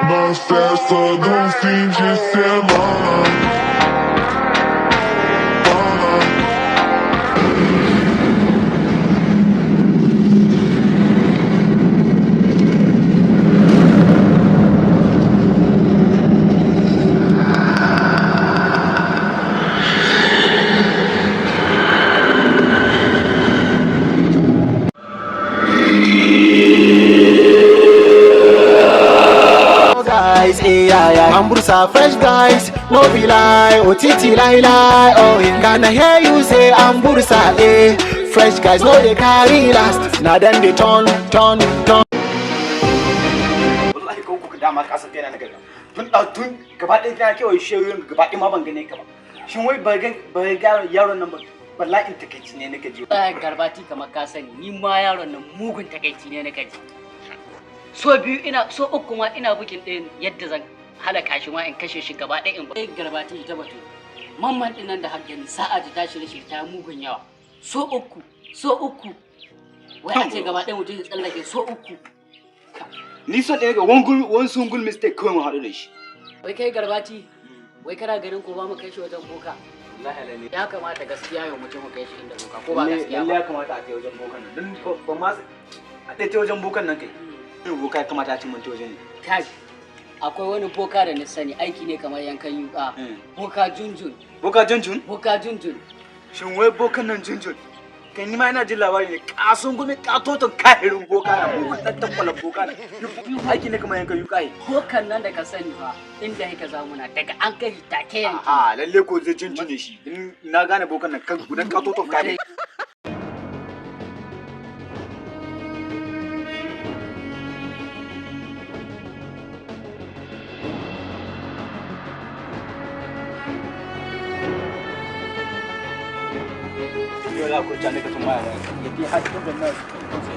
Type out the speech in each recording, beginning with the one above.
gosto na festa do fim de semana. Guys, eh, yeah, yeah. Ambursa fresh guys, no be lie, otiti lie lie, oh yeah. Can I hear you say Ambursa, eh? Fresh guys, no they carry last. Now then they turn, turn, turn. Wallahi ko kuka dama ka san kaina na gaba tun da tun gaba ɗaya na kewaye shiyoyin gaba ɗaya ma ban gane ka ba. Shin wai ba ga yaron nan ba? Bala'in takaici ne nake ji. Wallahi Garbati, kamar ka sani, ni ma yaron nan mugun takaici ne nake ji. So biyu ina so uku ma ina bukin ɗayan yadda zan halaka shi ma in kashe shi gaba ɗaya in ba. Garbati, ita batu. Mamman ɗin nan da har gani sa'a ta tashi rashin ta mugun yawa. So uku, so uku. Wai a ce gaba ɗaya mutum ya tsallake so uku. Ni son ɗaya ga one single mistake kawai mu haɗu da shi. Wai kai Garbati, wai kana ganin ko ba mu kai shi wajen boka? Ya kamata gaskiya yau mutum mu kai shi inda boka, ko ba gaskiya lalle ba. Ya kamata a kai wajen bokan nan, don ba ma a ɗaya ta wajen bokan nan kai. Irin boka ya kamata a ci mun ta wajen ne. Kai, akwai wani boka da na sani, aiki ne kamar yankan yuka. Boka Junjun. Boka Junjun? Boka Junjun. Shin wai bokan nan Junjun, kai ni ma ina jin labari ne, kasun gumi katoton kahirin boka na mugun ɗan tankwalan boka na aiki ne kamar yankan yuka yi. Bokan nan da ka sani fa, inda yake zamuna daga an kai shi take yanki. A lalle ko zai junjune shi in na gane bokan nan kan gudan katoton kahirin. Yau za ku ci ne ka tun baya ya fi har inda na sai.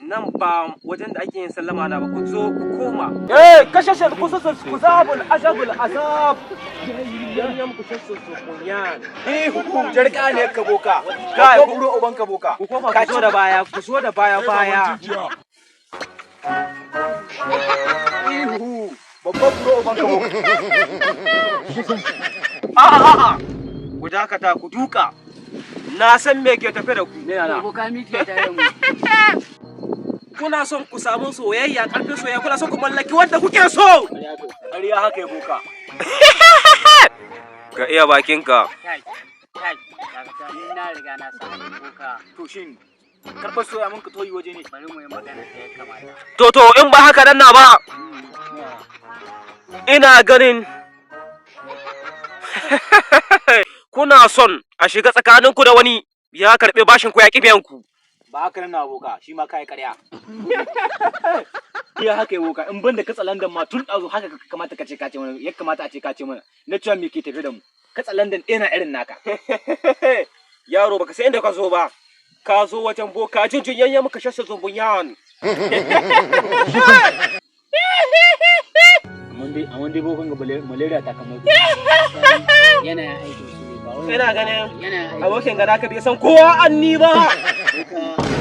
Nan ba wajen da ake yin sallama na ba, ku zo ku koma. Eh, kashashe kususus kuzabul azabul azab. Yam ku sassu su kunyan. Eh, hukum jarka ne ka boka. Kai, buro uban ka boka. Ku koma, ku zo da baya, ku zo da baya baya. Ihu, babban buro uban ka boka. A a a a. Ku dakata, ku duka. Na san me ke tafe da ku. Boka miki ya tare mu. Kuna son ku samu soyayya, karfin soyayya, kuna son ku mallaki wanda kuke so. Ƙarya haka ya boka. Ka iya bakinka. Kai, kai, dakata, ni na riga na san boka. To shin karɓar soya mun ka toyi waje ne. Bari mu yi magana da ya kamata. To in ba haka nan na ba. Ina ganin kuna son a shiga tsakaninku da wani ya karɓi bashin ku ya ƙi biyan ku. Ba haka nan na boka, shi ma kai ƙarya. Iya haka ya boka, in ban da katsalandan ma tun ɗazu haka ka kamata ka ce ka ce mana, ya kamata a ce ka ce mana na cewa me ke tafe da mu. Katsalandan ɗaya na irin naka. Yaro, baka san inda ka zo ba. Ka zo wajen boka Junjun yanya muka shashe zumbun yan. Amma dai bokan ga malaria ta kamar. Yanayin aikin su ne ba wai. Ina ganin Yanayin aikin. abokin gada ka bai san kowa an ni ba.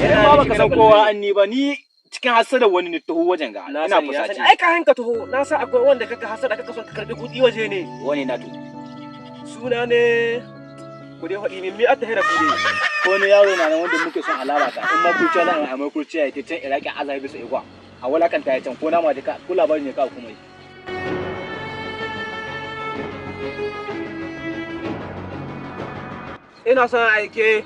Yana ma baka san kowa an ni ba, ni cikin hasada wani ne taho wajen ga Na ina sani, na fusace. sani. Ai ka hanka taho, na san akwai wanda kaka hasada kaka son ka karbi kuɗi waje ne. Wani na to. Suna ne ku dai faɗi min mi a tahira ku ne. Ko wani yaro na nan wanda muke son alaba ta in ma kurciya na a mai kurciya ya can Iraki azabi bisa igwa a walakanta ya can ko nama da ka ko labarin ne ka kuma yi. Ina son aike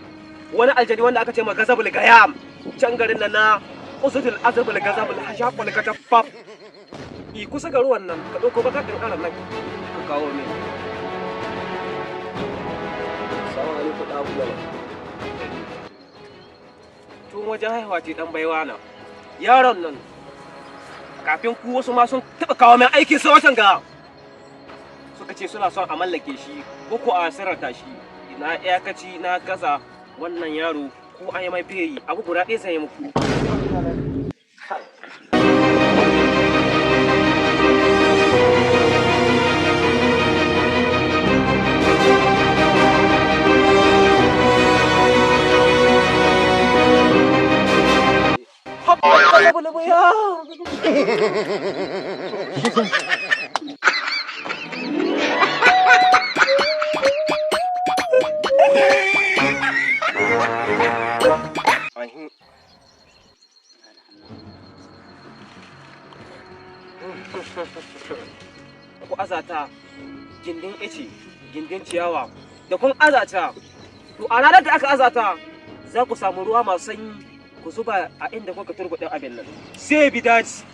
wani aljani wanda aka ce ma Gazabul Gayam can garin nan na Usudul azabul gazabul hashaqul kataffaf. I kusa ga ruwan nan ka ɗauko baka ƙanƙaran nan ka kawo min. Salamu alaikum da abu. Tun wajen haihuwa ce dan baiwa na. Yaron nan kafin ku wasu ma sun taɓa kawo min aikin sa watan ga. Suka ce suna son a mallake shi ko ko a sirarta shi. Na iyakaci na gaza wannan yaro ko an yi mai biyayi abu guda ɗaya zan yi muku. Ku azata gindin ice, gindin ciyawa da kun azata, to a ranar da aka azata za ku samu ruwa masu sanyi ku zuba a inda kuka turbuɗe abin nan sai bi daji,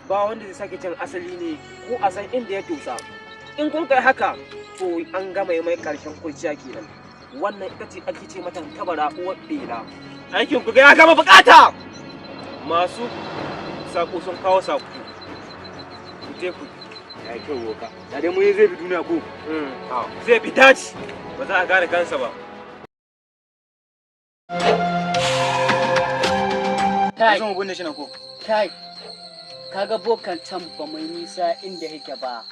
ba wanda zai sake cin asali ne ko a san inda ya dosa. In kun kai haka to an gama mai karshen kurciya kenan. Wannan ita ce ake ce mata kabara uwar bela. Aikin ku ga ya gama bukata. Masu sako sun kawo sako, ku je ku. Ya kyau boka. Da dai mun yi zai bi duniya ko? Zai bi daji, ba za a gane kansa ba. Kai, Zan mu binne shi nan ko? kai, kaga bokan can ba mai nisa inda yake ba.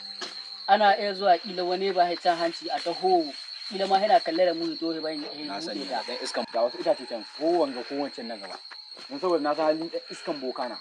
Ana iya zuwa kila wani ba can hanci a taho, kila ma yana kalle da mu to ba ya Na sani buɗe ta. dan iskan ga wasu itace can ko wanga ko wancan na gaba. Don saboda na san halin dan iskan boka na.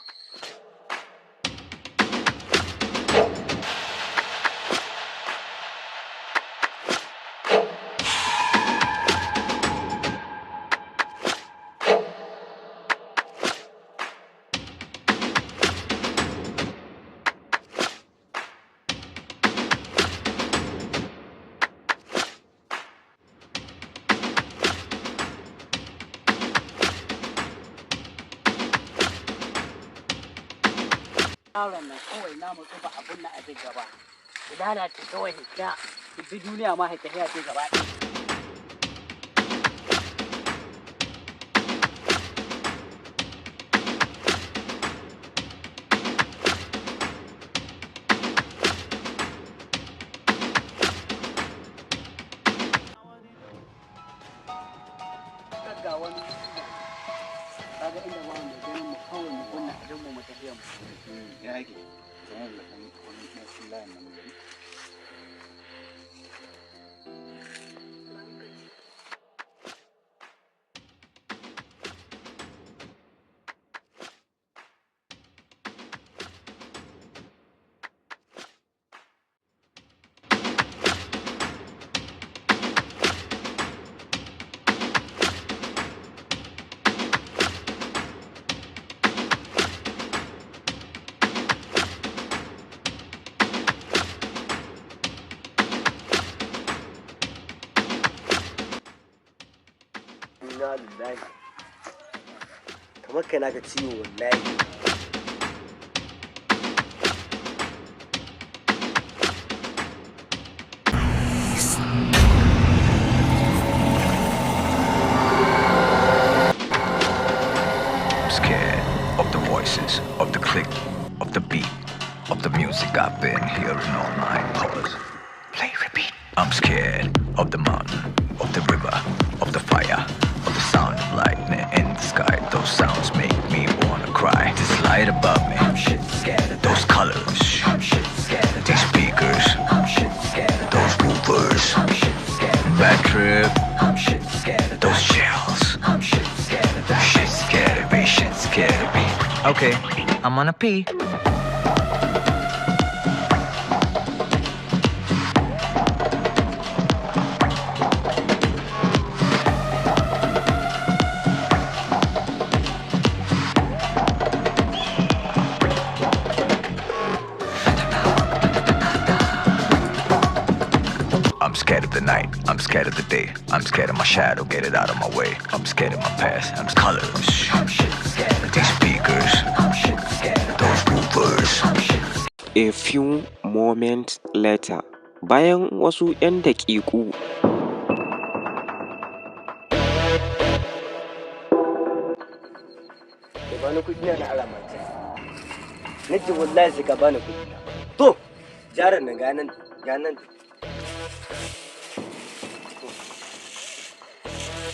Yaron nan kawai na mutu ba abun na abin gaba. Lalata kawai hita, bi duniya ma hita ya ce gaba ɗaya. Ga wani kaga inda ba mu ganin mu kawai mu kunna abin mu mu tafiya mu. Ya yake. Zan da wani wani layin nan mu gani. Inna lillahi. Kamar kai na ga ciwo wallahi. I'm scared of the voices, of the click, of the beat, of the music I've been hearing all night. Pause. Play, repeat. I'm scared of the mountain, of the river, of the fire, of the sound of lightning in the sky. Those sounds make me wanna cry. This light above me, I'm shit scared of those colors. I'm shit scared of these speakers. I'm shit scared of those woofers. I'm shit scared of bad trip. I'm shit scared of those shells. I'm shit scared of that. Shit scared of me. Shit scared of me. Okay, I'm gonna pee. I'm scared of the night. I'm scared of the day. I'm scared of my shadow. Get it out of my way. I'm scared of my past. I'm colors. I'm shit scared of these speakers, those woofers. A few moments later, bayan wasu 'yan daƙiƙu. Ka bani kuɗi na, na ara mata. Na ce wallahi sai ka bani kuɗi na. To, jaran nan ganan ganan.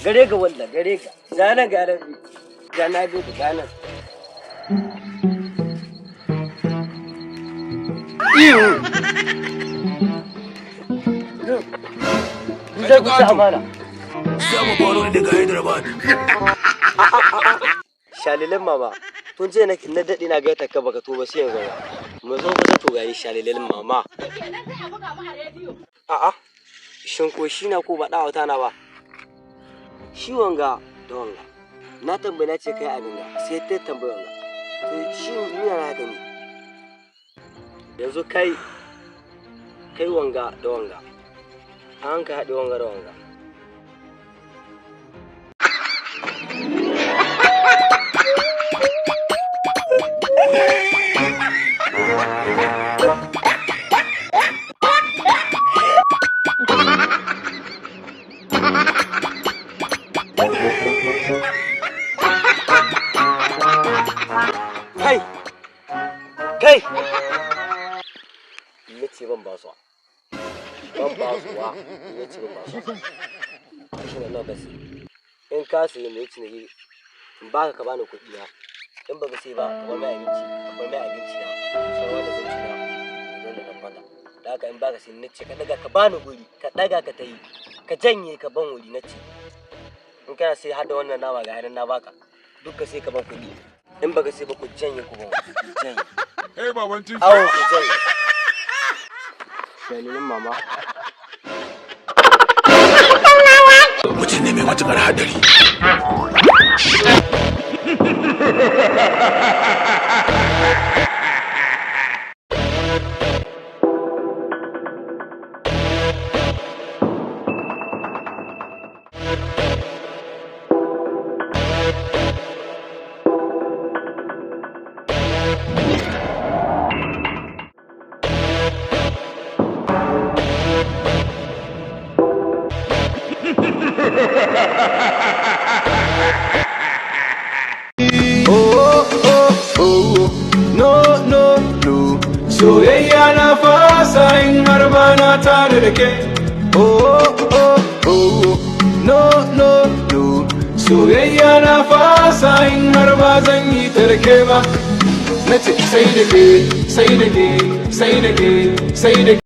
Gare ga wallah gare ka. Ganan ganan. Gana ga ganan. Iyo. Zai kusa amana. Sama baro daga Hyderabad. Shalilan mama, tun jiya na daɗe na gaita ka baka to ba sai yanzu ba. Mu zo kusa to gari shalilan mama. A'a, shin ko shi na ko ba ɗawata na ba? Shi wanga da wanga. Na tambayi na ce kai abin ga sai ta tambayi wanga. To shi nuna na haka ne. Yanzu kai kai wanga da wanga. An ka haɗe wanga da wanga. Kai! Kai! Na ce ban basuwa. Ban basuwa. Na ce ban basuwa. Kashi na nawa ka sayi. In ka sayi mu yi ciniki, in baka ka bani kuɗi na. In baka sai ba, ka bar mai abinci, ka bar mai abinci na. Sauran wanda zan ci na, zan da nan bata. Da haka in baka sai na ce ka ɗaga ka bani guri, ka ɗaga ka tayi, ka janye ka ban wuri na ce. In kana sai har da wannan nama ga hannun na baka, duk ka sai ka ban kuɗi. In baka sai ba ku janye ku ban wuri, ku janye. Hey, baban Tinki. Awo ku janye. Shalilin mama. Mutum ne mai matukar hadari. Oh, oh, oh, no, no, no. Soyayya na fasa in har ba na tare da ke. Oh, oh, oh, no, no, no. Soyayya na fasa in har ba zan yi ta da ke ba. Na ce sai da ke, sai da ke, sai da ke, sai da